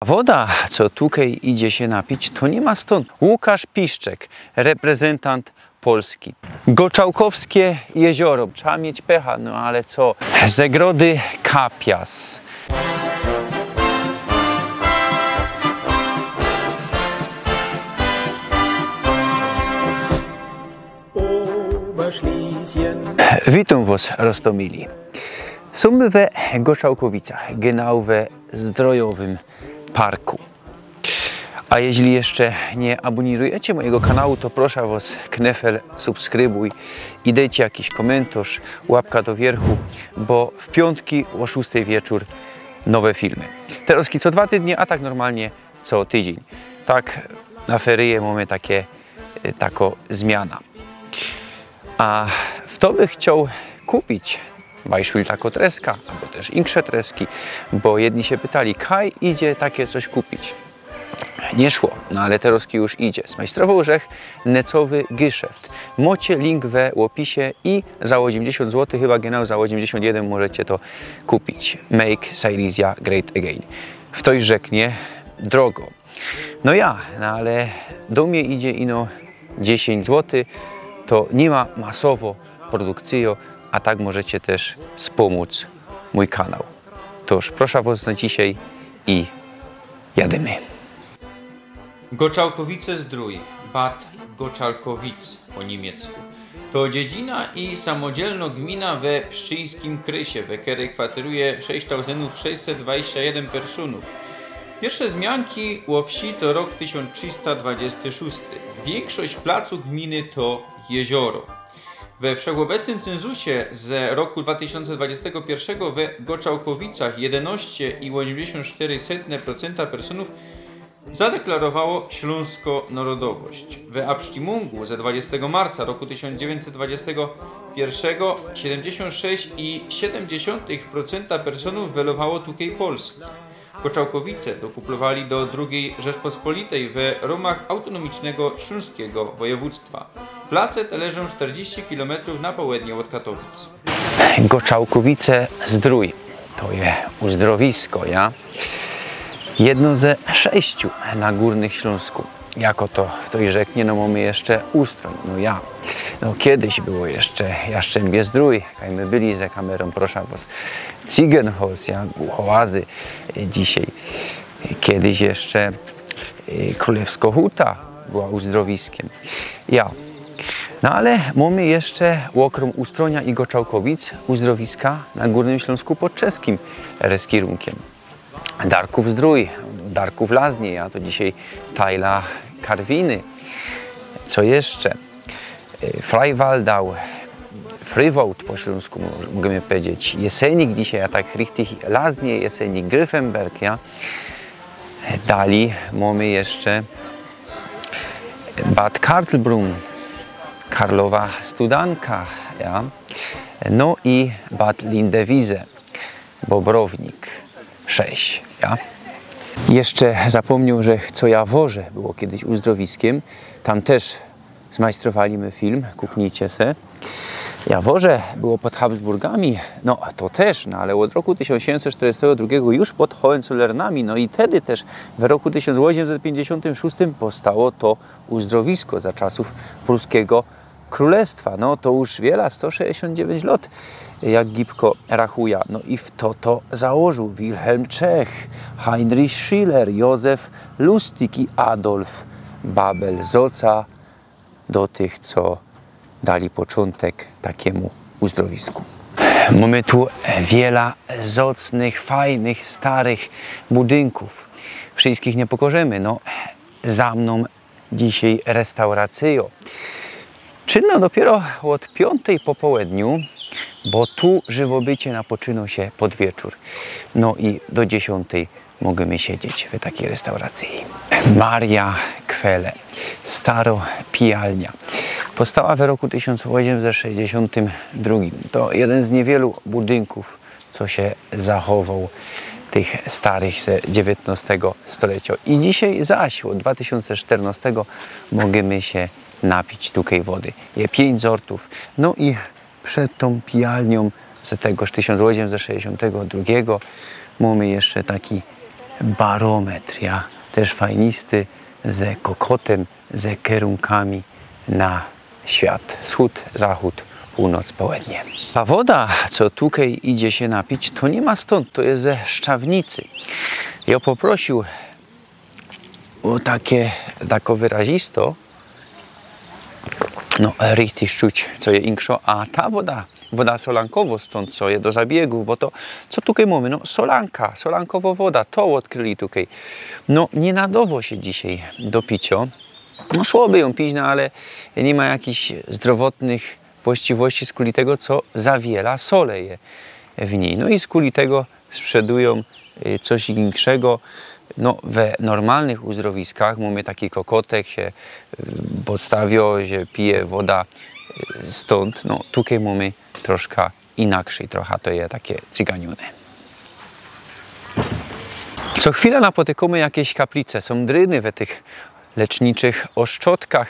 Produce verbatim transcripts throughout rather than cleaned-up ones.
Woda, co tukej idzie sie napić, to niy ma stōnd. Łukasz Piszczek, reprezentant Polski. Goczałkowskie jezioro. Trzeba mieć pecha, no ale co? Zegrody Kapias. Witōm wos, roztōmili. Sōm we Goczałkowicach, genau we zdrojowym parku. A jeźli jeszcze niy abōnirujecie mojigo kanału, to proszã wos, knefel subskrybuj i dejcie jakiś kōmentŏrz, łapka do wierchu, bo w piōntki ô szōstej wieczōr nowe filmy. Terŏzki co dwa tydnie, a tak normalnie co tydziyń. Tak na feryje mōmy takie, e, takŏ zmiana. A fto by chcioł kupić bajszul takŏ treska, abo tyż insze treski, bo jedni sie pytali, kaj idzie takie coś kupić. Niy szło, no ale terŏzki już idzie. Zmajstrowoł żech necowy gyszeft. Mocie link we ôpisie i za ôziymdziesiōnt złotych, chyba genau za ôziymdziesiōnt jedyn możecie to kupić. Make Silesia great again. Ftoś rzeknie, drogo. No ja, no ale do mie idzie ino dziesiyńć złotych, to niy ma masowo produkcyjo, a tak możecie tyż spōmōc mōj kanał. Tōż proszã wos na dzisiej i jadymy. Goczałkowice-Zdrōj, Bad Goczałkowicz po niymiecku. To dziedzina i samodzielnŏ gmina we pszczyńskim krysie, we kerej kwatyruje sześć tōłzynōw sześćset dwadzieścia jedyn personōw. Piyrwsze zmianki ô wsi to rok tysiōnc trzysta dwadzieścia szōsty. Wiynkszość placu gminy to jezioro. We wszechôbecnym cynzusie z roku dwa tysiōnce dwadzieścia piyrwszego we Goczałkowicach jedynŏście i ôziymdziesiōnt sztyry setne procenta personōw zadeklarowało ślōnskõ narodowość. We absztimōngu ze dwadzieścia marca roku tysiōnc dziewiyńćset dwadzieścia piyrwszego siedymdziesiōnt sześć i siedymdziesiōnt procenta personōw welowało tukej Polski. Goczałkowice dokuplowali do drugij Rzeczpospolitej we rōmach autōnōmicznego ślōnskigo wojewōdztwa. Place te leżōm sztyrdziści kilometrōw na połednie ôd Katowic. Goczałkowice-Zdrōj. To je uzdrowisko, ja? Jedno ze sześciu na Gōrnym Ślōnsku. Jako to ftoś rzeknie, no mōmy jeszcze Ustro-, no ja. No kejś było jeszcze Jastrzębie-Zdrōj, kaj my byli za kamerōm, proszã wos. Ziegenholz, ja, Buchołazy, e, dzisiej. Kejś jeszcze, e, Krōlewskŏ Huta była uzdrowiskym. Ja. No ale mōmy jeszcze ôkrōm Ustrōnia i Goczałkowic uzdrowiska na Gōrnym Ślōnsku pod czeskim reskirōnkiym. Darkōw-Zdrōj, Darkōw-Laznie, ja, to dzisiej Tajla Karwiny. Co jeszcze? E, Freiwaldau, Freiwald po ślōnsku mo-, możymy pedzieć. Jesenik dzisiej, a tak richtig Laznie, Jesenik, Gryfynberg, ja. Dalij mōmy jeszcze Bad Karlsbrunn, Karlowa Studanka, ja. No i Bad Lindewiese, Bobrownik sześć, ja. Jeszcze zapōmniōł, że co Jaworze było kejś uzdrowiskym, tam tyż zmajstrowali my film, kuknijcie se. Jaworze było pod Habsburgami, no a to tyż, no ale ôd roku tysiōnc siedymset sztyrdziestego drugigo już pod Hohenzollernami, no i tedy tyż w roku tysiōnc ôziymset piyńćdziesiōntym szōstym powstało to uzdrowisko za czasōw pruskigo krōlestwa. No to już wiela, sto sześćdziesiōnt dziewiyńć lŏt, jak gibko rachujã. No i fto to założył? Wilhelm Czech, Heinrich Schiller, Józef Lustig i Adolf Babel. Zoca do tych, co dali poczōntek takimu uzdrowisku. Mōmy tu wiela zocnych, fajnych, starych budynkōw. Wszyjskich niy pokŏżymy, no, za mnōm dzisiej restauracyjŏ. Czynno dopiyro ôd piōntej po połedniu, bo tu żywobycie napoczyno sie pod wieczōr. No i do dziesiōntej możymy siedzieć w takij restauracyji. Maria Kwele, staro pijalnia. Powstała w roku tysiōnc ôziymset sześćdziesiōntym drugim. To jedyn z niywielu budynkōw, co sie zachowoł, tych starych ze dziewiyntnŏstego stoleciŏ. I dzisiej zaś, ôd dwa tysiōnce sztyrnŏstego, możymy sie napić tukej wody. Je piyńć zortōw. No i przed tōm pijalniōm z tegoż tysiōnc ôziymset sześćdziesiōntego drugigo mōmy jeszcze taki Barometr, ja, tyż fajnisty, ze kokotym, ze kerunkami na świat. Wschōd, zachōd, pōłnoc, połednie. Ta woda, co tukej idzie sie napić, to niy ma stōnd, to je ze Szczawnicy. Jo poprosiōł ô takie, tako wyrazisto, no, richtig czuć, co je inkszo, a ta woda, woda solankowo, stōnd co je do zabiegōw, bo to, co tukej mōmy, no, solanka, solankowo woda, to ôdkryli tukej. No, niy nadowo sie dzisiej do picio. No, szłoby jōm pić, no, ale niy ma jakichś zdrowotnych właściwości, skuli tego, co za wiela sole je w nij. No i skuli tego sprzedujōm, y, coś inkszego. No, we normalnych uzdrowiskach mōmy taki kokotek, sie, y, podstawio, sie pije woda, y, stōnd. No, tukej mōmy troszka inakszyj, trocha to je takie cyganiōne. Co chwila napotykōmy jakeś kaplice, sōm dryny we tych leczniczych ôszczodkach.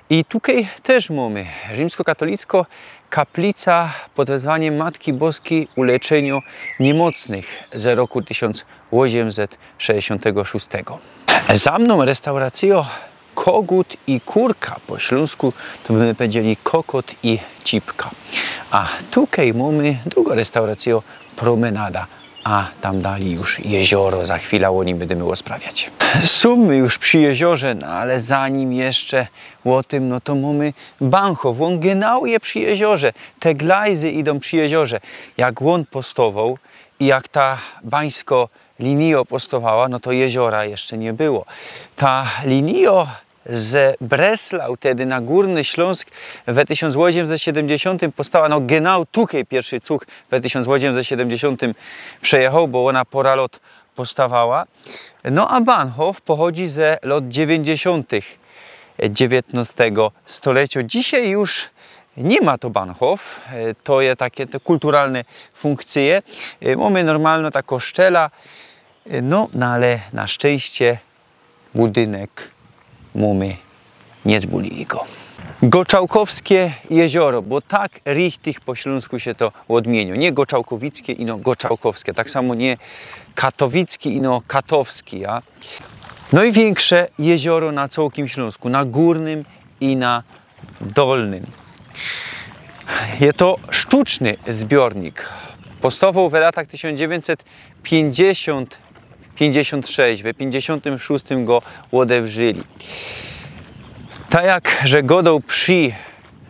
I tukej tyż mōmy rzimskokatolickŏ kaplica pod wezwaniym Matki Boskij Uleczeniŏ Niymocnych ze roku tysiōnc ôziymset szesćdziesiōntego szōstego. Za mnōm restauracyjŏ Kogōt i Kurka, po ślōnsku to by my powiedzieli kokot i cipka. A tukej mōmy drugõ restauracyjõ, Promenada. A tam dali już jezioro, za chwila ô nim bydymy rozprawiać. Sōm już przi jeziorze, no ale zanim jeszcze ô tym, no to mōmy Bahnhof. Ôn genau je przi jeziorze. Te glajzy idą przi jeziorze. Jak ôn postowoł i jak ta bańskŏ linijŏ postowała, no to jeziora jeszcze niy było. Ta linijŏ z Breslau tedy na Gōrny Ślōnsk we tysiōnc ôziymset siedymdziesiōntym postała, no genau tukej piyrszy cug we tysiōnc ôziymset siedymdziesiōntym przejechoł, bo ôna pora lŏt postawała. No a Bahnhof pochodzi ze lŏt dziewiyńćdziesiōntych dziewiytnŏstego stoleciŏ. Dzisiej już niy ma to Bahnhof, e, to je takie te kulturalne funkcyje. E, mōmy normalno ta koszczela, e, no, no ale na szczynście budynek mōmy, niy zbulili go. Goczałkowskie jezioro, bo tak richtig po ślōnsku sie to ôdmiynio. Niy goczałkowickie, ino goczałkowskie. Tak samo niy katowickie, ino katowskie, ja. Nojwiynksze jezioro na cołkim Ślōnsku, na Gōrnym i na Dolnym. Je to sztuczny zbiornik. Postowoł w latach tysiōnc dziewiyńćset piyńćdziesiōnt, piyńćdziesiōnt sześć, we piyńćdziesiōntym szōstym go ôdewrzyli. Tak jak że godoł przi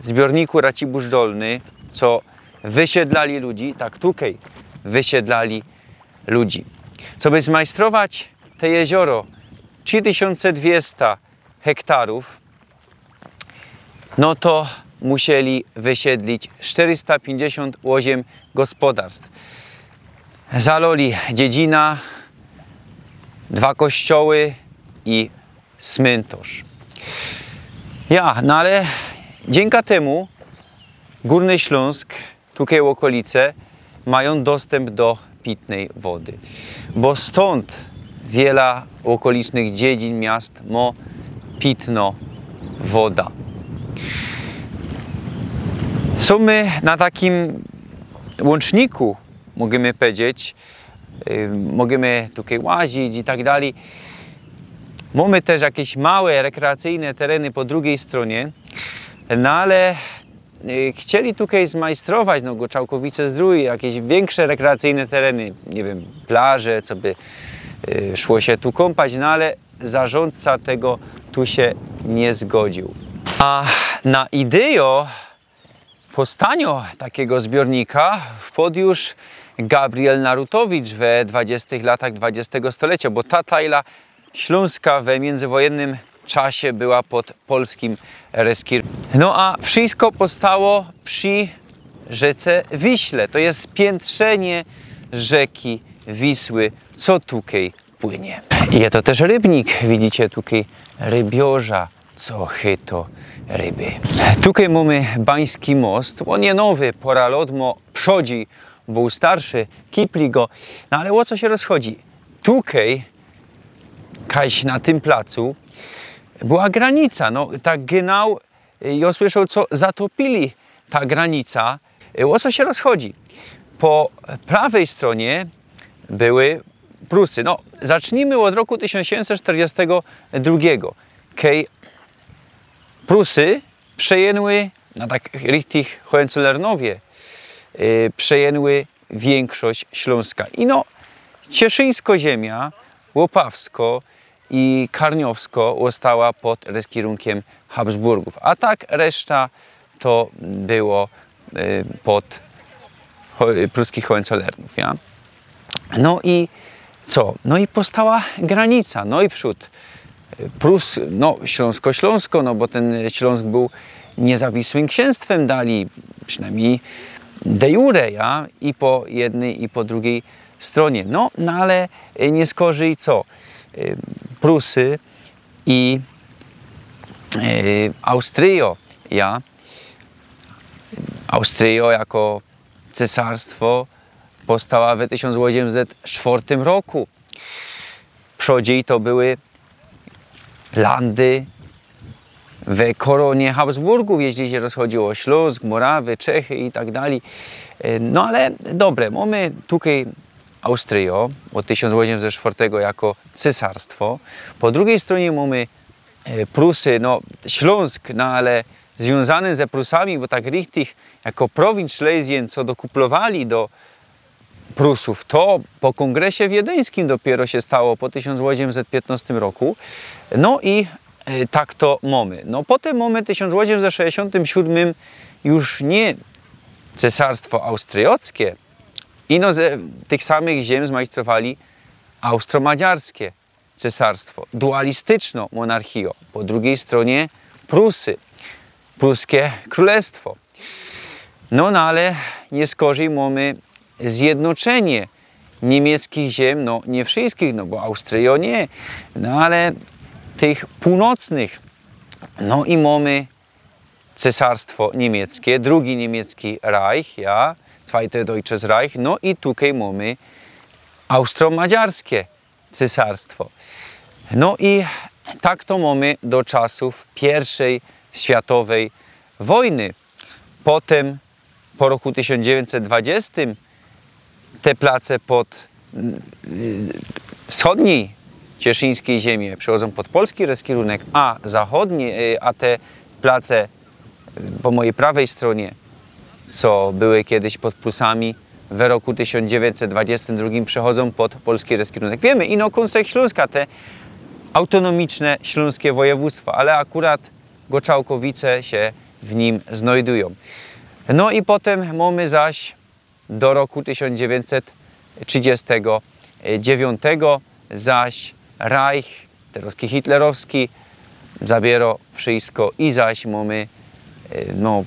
zbiorniku Racibōrz Dolny, co wysiedlali ludzi, tak tukej wysiedlali ludzi. Coby zmajstrować te jezioro, trzi tysiōnce dwiesta hektarōw, no to musieli wysiedlić sztyrysta piyńćdziesiōnt ôziym gospodarstw. Zaloli dziedzina, dwa kościoły i smyntŏrz. Ja, no ale dziynka tymu Gōrny Ślōnsk, tukej ôkolice, majōm dostymp do pitnyj wody. Bo stōnd wiela ôkolicznych dziedzin, miast mŏ pitnŏ woda. Sōm my na takim łōnczniku, możymy powiedzieć, y, możymy tukej łazić i tak dalij. Mōmy tyż jakeś małe, rekreacyjne tereny po drugij strōnie, no ale, y, chcieli tukej zmajstrować, no, Goczałkowice-Zdrōj, jakeś wiynksze rekreacyjne tereny, niy wiym, plaże, coby, y, szło sie tu kōmpać, no ale zarządca tego tu sie niy zgodziōł. A na idejŏ powstaniŏ takigo zbiornika wpŏd już Gabriel Narutowicz we dwadziestych latach dwadziestego stolecioŏ, bo ta tajla Ślōnska we miyndzywojennym czasie była pod polskim reskirōwaniem. No a wszysko powstało przi rzece Wiśle, to je spiyntrzynie rzeki Wisły, co tukej płynie. Je to tyż rybnik, widzicie, tukej rybiŏrza, co chytŏ ryby. Tukej mōmy Bański Most, ôn je nowy, pŏra lŏt mŏ przodzi, bōł starszy, kipli go, no ale ô co sie rozchodzi? Tukej, kajś na tym placu, była granica, no, tak genau, y, jŏ słyszoł, co zatopili ta granica. Y, ô co sie rozchodzi? Po prawej strōnie były Prusy. No, zacznijmy ôd roku tysiōnc siedymset sztyrdziestego drugigo, kej Prusy przejmyły, no tak richtig Hohenzollernowie, yy, przejmyły wiynkszość Ślōnska. I no, cieszyńsko ziymia, łopawsko i karniowsko ôstała pod reskirunkiym Habsburgōw. A tak reszta to było, yy, pod Ho-, pruskich Hohenzollernōw, ja? No i co? No i powstała granica. No i przōd, yy, Prus-, no, Ślōnsko-Ślōnsko, no bo tyn Ślōnsk bōł niezawisłym ksiynstwym dali, przinajmnij de jure, ja? I po jednyj, i po drugij strōnie. No, no ale, yy, niy skorzij co? Yy, Prusy i, yy, Austryjo, ja? Austryjo jako cesarstwo powstała we tysiōnc ôziymset sztwŏrtym roku. Przodzij to były landy we korōnie Habsburgōw, jeźli sie rozchodziło ô Ślōnsk, Morawy, Czechy i tak dali. E, no ale dobre, mōmy tukej Austryjo ôd tysiōnc ôziymset sztwŏrtego jako cesarstwo. Po drugij strōnie mōmy, e, Prusy, no, Ślōnsk, no ale zwiōnzany ze Prusami, bo tak richtig jako Prowinz Schlesien, co dokuplowali do Prusōw, to po kōngresie wiedyńskim dopiyro sie stało, po tysiōnc ôziymset piytnŏstym roku. No i, e, tak to mōmy. No potym mōmy w tysiōnc ôziymset sześćdziesiōntym siōdmym już niy cesarstwo austryjŏckie, ino ze tych samych ziem zmajstrowali austro-madziarskie cesarstwo, dualistyczno monarchijo. Po drugij strōnie Prusy, pruskie krōlestwo. No, no ale niy skorzij mōmy zjednoczynie niymiecczich ziem, no niy wszyskich, no bo Austryjo niy, no ale tych pōłnocnych. No i mōmy cesarstwo niymieckie, drugi niymiecki Reich, ja, Zweite Deutsches Reich, no i tukej mōmy austro-madziarskie cesarstwo. No i tak to mōmy do czasōw piyrwszyj światowyj wojny. Potym, po roku tysiōnc dziewiyńćset dwadziestym, te place pod, y, wschodnij cieszyńskij ziymie przechodzōm pod polski reskirunek, a zachodnie, y, a te place, y, po mojij prawyj strōnie, co były kejsik pod Prusami, we roku tysiōnc dziewiyńćset dwadziestym drugim przechodzōm pod polski reskirunek. Wiymy, ino kōnsek Ślōnska, te autōnōmiczne ślōnskie wojewōdztwa, ale akurat Goczałkowice sie w nim znajdujōm. No i potym mōmy zaś do roku tysiōnc dziewiyńćset trzidziestego dziewiōntego, zaś Reich, terŏzki hitlerowski, zabiyro wszysko i zaś mōmy, e, no,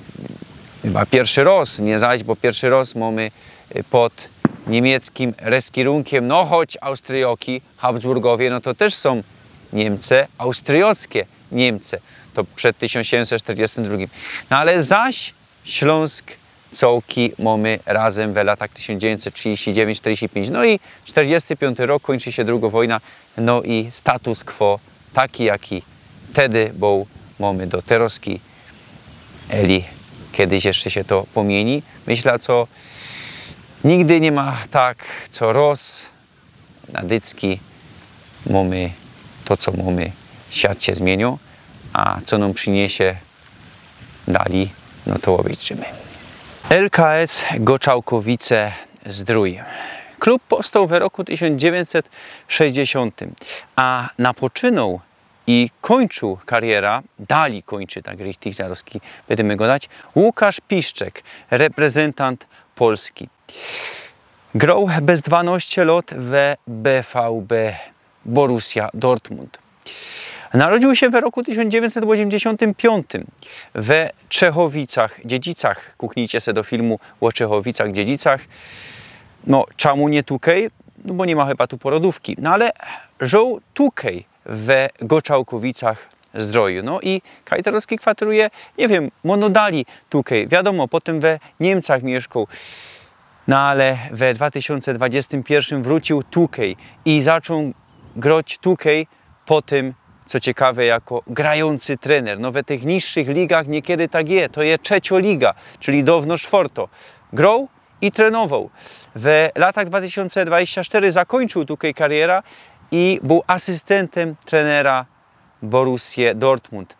chyba piyrwszy rŏz, niy zaś, bo piyrwszy rŏz mōmy, e, pod niymieckim reskirunkiym, no choć Austryjŏki, Habsburgowie, no to tyż sōm Niymce, austryjŏckie Niymce, to przed tysiōnc siedymset sztyrdziestym drugim. No ale zaś Ślōnsk cołki mōmy razym we latach tysiōnc dziewiyńćset trzidziści dziewiyńć sztyrdziści piyńć. No i sztyrdziesti piōnty rok, kōńczy sie drugŏ wojna, no i status quo taki, jaki tedy bōł, mōmy do terŏzki, eli kedyś jeszcze sie to pōmiyni. Myśla, co nigdy niy ma tak, co rŏz na dycki mōmy to, co mōmy, świat sie zmiynio, a co nōm prziniysie dali, no to ôbejrzymy. L K S Goczałkowice-Zdrōj. Klub powstoł we roku tysiōnc dziewiyńćset sześćdziesiōntym, a napoczynōł i kōńczōł karierã, dali kōńczy, tak richtig, zarŏzki bydymy godać, Łukasz Piszczek, reprezentant Polski. Groł bez dwanŏście lŏt we B V B Borussia Dortmund. Narodziōł sie we roku tysiōnc dziewiyńćset ôziymdziesiōntym piōntym we Czechowicach-Dziedzicach. Kuknijcie se do filmu ô Czechowicach-Dziedzicach. No, czymu niy tukej? No bo niy ma chyba tu porodōwki. No ale żōł tukej we Goczałkowicach-Zdroju. No i kaj terŏzki kwateruje, niy wiym, może dali tukej, wiadōmo, potym we Niymcach miyszkōł. No ale we dwa tysiōnce dwadziestym piyrszym wrōciōł tukej i zaczōn groć tukej potym, co ciekawe, jako grajōncy trener. No we tych niższych ligach niykiedy tak je, to je trzecjŏ liga, czyli downo sztwŏrtŏ. Groł i trenowoł. We latach dwa tysiōnce dwadzieścia sztyry zakōńczōł tukej karierã i bōł asystyntym trenera Borussie Dortmund.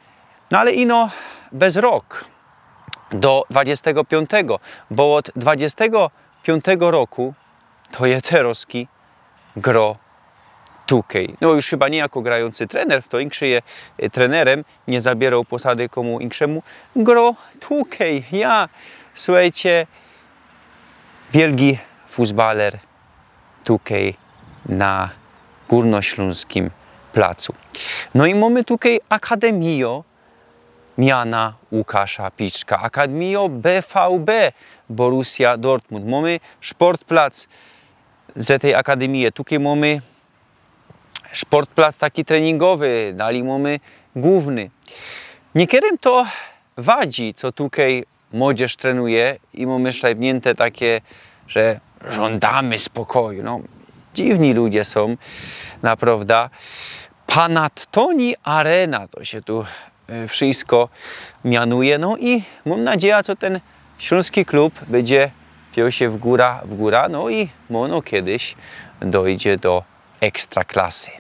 No ale ino bez rok, do dwudziestego piątego, bo ôd dwudziestego piątego roku to je terŏzki grŏ tukej. No już chyba niy jako grajōncy trener, w to inkszyj je, y, trenerym, niy zabierŏł posady kōmu inkszemu. Grŏ tukej, ja, suchejcie, wielgi fusbaler tukej na Gōrnoślōnskim placu. No i mōmy tukej akademijŏ miana Łukasza Piszczka, akademijŏ B V B Borussia Dortmund. Mōmy szportplac ze tyj akademije, tukej mōmy szportplac taki treningowy, dalij mōmy głōwny. Niykerym to wadzi, co tukej młodzież trenuje i mōmy szajbniynte take, że żōndamy spokoju. No, dziwni ludzie sōm, naprŏwda. Panattoni Arena to sie tu, e, wszysko mianuje. No i mōm nadzieja, co tyn ślōnski klub bydzie piōł sie w gōra, w gōra, no i mōno kejś dojdzie do Ekstraklasy.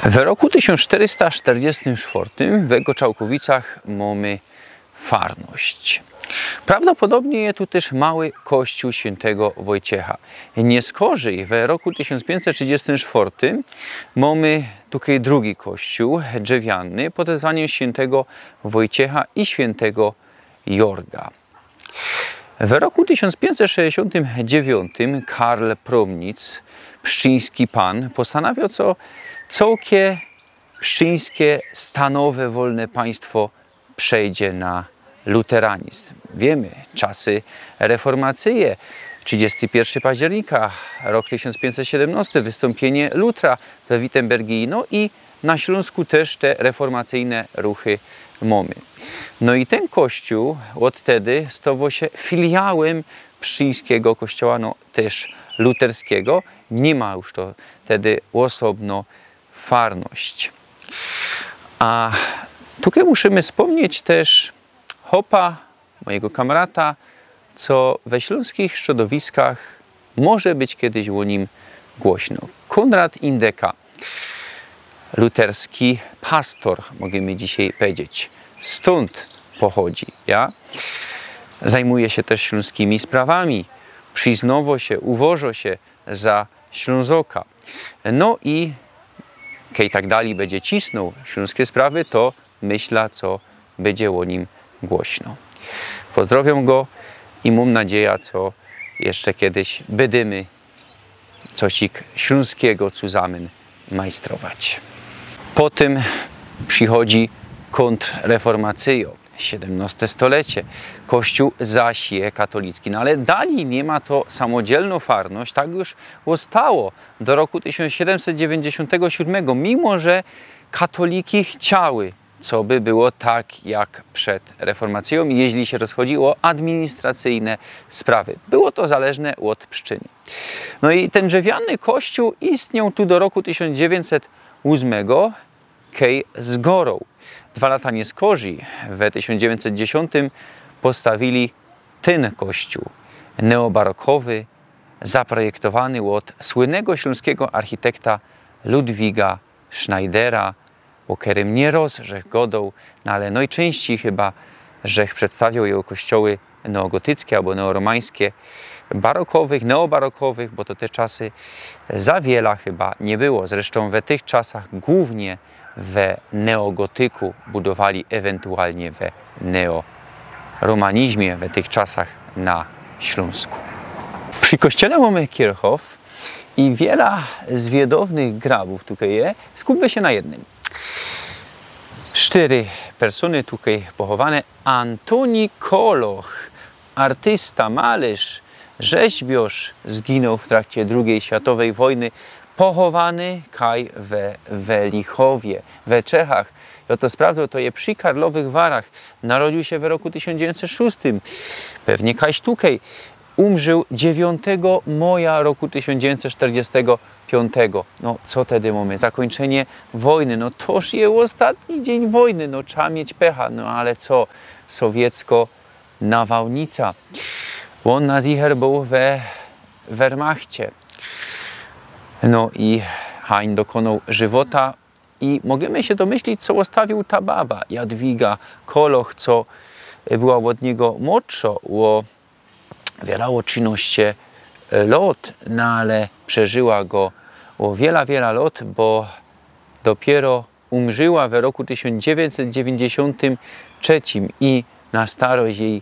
We roku tysiōnc sztyrysta sztyrdziestym sztwŏrtym w Ego Czałkowicach mōmy farność. Prawdopodobnie je tu tyż mały kościōł świyntego Wojciecha. Niyskorzij we roku tysiōnc piyńćset trzidziestym sztwŏrtym mōmy tukej drugi kościōł, drzewiany, pod wezwaniym świyntego Wojciecha i świyntego Jorga. We roku tysiōnc piyńćset sześćdziesiōntym dziewiōntym Karl Promnitz, pszczyński pan, postanowiōł, co cołkie pszczyńske stanowe wolne państwo przejdzie na luteranizm. Wiymy, czasy reformacyje, trzidziesty piyrszy października, rok tysiōnc piyńćset siedymnŏsty, wystōmpiynie Lutra we Wittenbergii, no i na Ślōnsku tyż te reformacyjne ruchy mōmy. No i tyn kościōł ôd tedy stŏwoł sie filiałym pszczyńskigo kościoła, no tyż luterskigo. Niy ma już to tedy ôsobno farność. A tukej musimy spōmnieć tyż chopa, mojigo kamrata, co we ślōnskich strzodowiskach może być kejś ô nim głośno. Kōnrad Indeka, luterski pastor, możymy dzisiej pedzieć. Stōnd pochodzi, ja? Zajmuje sie tyż ślōnskimi sprawami. Prziznŏwoł sie, uważŏ sie za Ślōnzoka. No i kej tak dalij bydzie cisnōł ślōnske sprawy, to myśla, co bydzie ô nim głośno. Pozdrowiōm go i mōm nadzieja, co jeszcze kejś bydymy cosik ślōnskigo cuzamyn majstrować. Po tym przichodzi kōntrreformacyjŏ, siedymnŏste stolecie. Kościōł zaś je katolicki. No ale dalij niy ma to samodzielnŏ farność, tak już ôstało do roku tysiōnc siedymset dziewięćdziesiątego siódmego, mimo że katoliki chciały, coby było tak jak przed reformacyjōm, jeźli sie rozchodzi ô administracyjne sprawy. Było to zależne ôd pszczyny. No i tyn drzewiany kościōł istniōł tu do roku tysiōnc dziewiyńćset ôsmego, kej zgorōł. Dwa lata niyskorzij, we tysiōnc dziewiyńćset dziesiōntym, postawiyli tyn kościōł, neobarokowy, zaprojektowany ôd słynnego ślōnskigo architekta Ludwiga Schneidera, ô kerym niy roz żech gŏdōł, no ale nojczyńścij chyba żech przedstawioł jego kościoły neogotyckie abo neoromańskie, barokowych, neobarokowych, bo to te czasy za wiela chyba niy było. Zresztōm we tych czasach głōwnie we neogotyku budowali, ewentualnie we neoromanizmie we tych czasach na Ślōnsku. Przi kościele mōmy Kirchhof i wiela zwiedownych grabōw tukej je. Skupmy sie na jednym. Sztyry persōny tukej pochowane. Antoni Koloch, artysta, malyrz, rzeźbiŏrz, zginōł w trakcie drugij światowyj wojny, pochowany kaj we Welichowie, we Czechach. Jŏ to sprawdzōł, to je przi Karlowych Warach. Narodziōł sie we roku tysiōnc dziewiyńćset szōstym, pewnie kajś tukej. Umrzōł dziewiyntego moja roku tysiōnc dziewiyńćset sztyrdziestego piōntego. No, co tedy mōmy? Zakōńczynie wojny. No, toż je ôstatni dziyń wojny. No, trzeba mieć pecha. No, ale co? Sowieckŏ nawałnica. Ôn na zicher bōł we Wehrmachcie. No i hań dokōnoł żywota i możymy sie domyślić, co ôstawiył ta baba Jadwiga Koloch, co była ôd niego młodszŏ ô wiela, ôd trzinŏście lŏt, no ale przeżyła go ô wiela, wiela lŏt, bo dopiero umrzła we roku tysiōnc dziewiyńćset dziewiyńćdziesiōntym trzecim i na starość jeji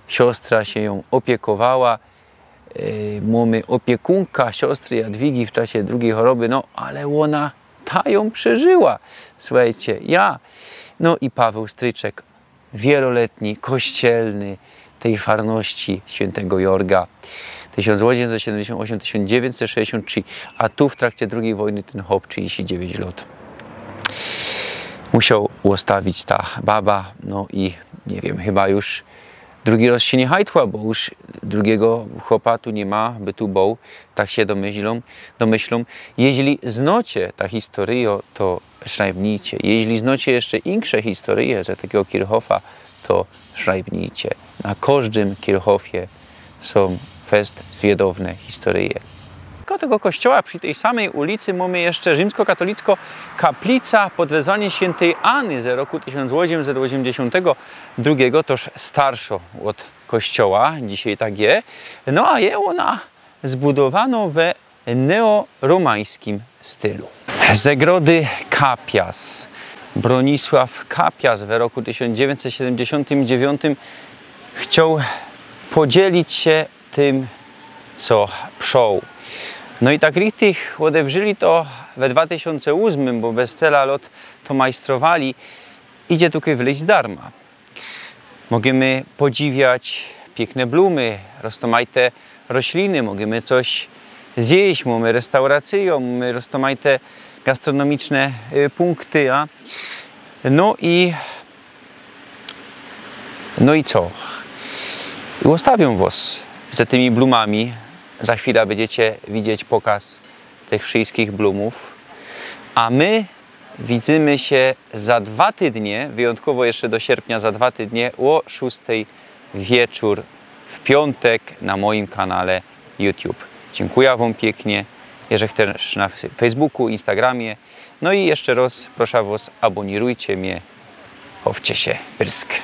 siostra sie niōm ôpiekowała. E, mōmy ôpiekōnka siostry Jadwigi w czasie drugij choroby, no ale ôna ta jōm przeżyła. Suchejcie, ja, no i Paweł Stryczek, wieloletni kościelny tej farności świyntego Jorga. Tysiōnc ôziymset siedymdziesiōnt ôziym, tysiōnc dziewiyńćset sześćdziesiōnt trzi, a tu w trakcie drugij wojny tyn chop trzidziści dziewiyńć lŏt musioł ôstawić ta baba, no i niy wiym, chyba już drugi rŏz sie niy hajtła, bo już drugigo chopa tu niy ma, by tu bōł, tak sie domyślōm, domyślōm. Jeźli znŏcie ta historyjŏ, to szrajbnijcie. Jeźli znŏcie jeszcze insze historyje ze takigo Kirchhoffa, to szrajbnijcie. Na kożdym Kirchhoffie sōm fest zwiedowne historyje. Kōl tego kościoła przi tyj samyj ulicy mōmy jeszcze rzimskokatolickõ kaplica Podwezanie Świyntej Any ze roku tysiōnc ôziymset ôziymdziesiōntego drugigo, toż starszõ ôd kościoła, dzisiej tak je. No a je ôna zbudowanŏ we neoromańskim stylu. Zegrody Kapias. Bronisław Kapias we roku tysiōnc dziewiyńćset siedymdziesiōntym dziewiyńtym chcioł podzielić sie tym, co przoł. No i tak richtig ôdewrzyli to we dwa tysiōnce ôsmym, bo bez tela lŏt to majstrowali. Idzie tukej wlyź darma. Możymy podziwiać piykne blumy, roztōmajte rośliny, możymy coś zjeść, mōmy restauracyjõ, mōmy roztōmajte gastronomiczne, y, punkty, a? No i, no i co? I ôstawiōm wŏs ze tymi blumami. Za chwila bydziecie widzieć pokaz tych wszyjskich blumōw. A my widzymy sie za dwa tydnie, wyjōntkowŏ jeszcze do sierpnia, za dwa tydnie ô szōstej wieczōr w piōntek na mojim kanale YouTube. Dziynkuja wōm piyknie. Jeżech tyż na Facebooku, Instagramie. No i jeszcze rŏz proszã wŏs, abōnirujcie mie. Chowcie sie, pyrsk.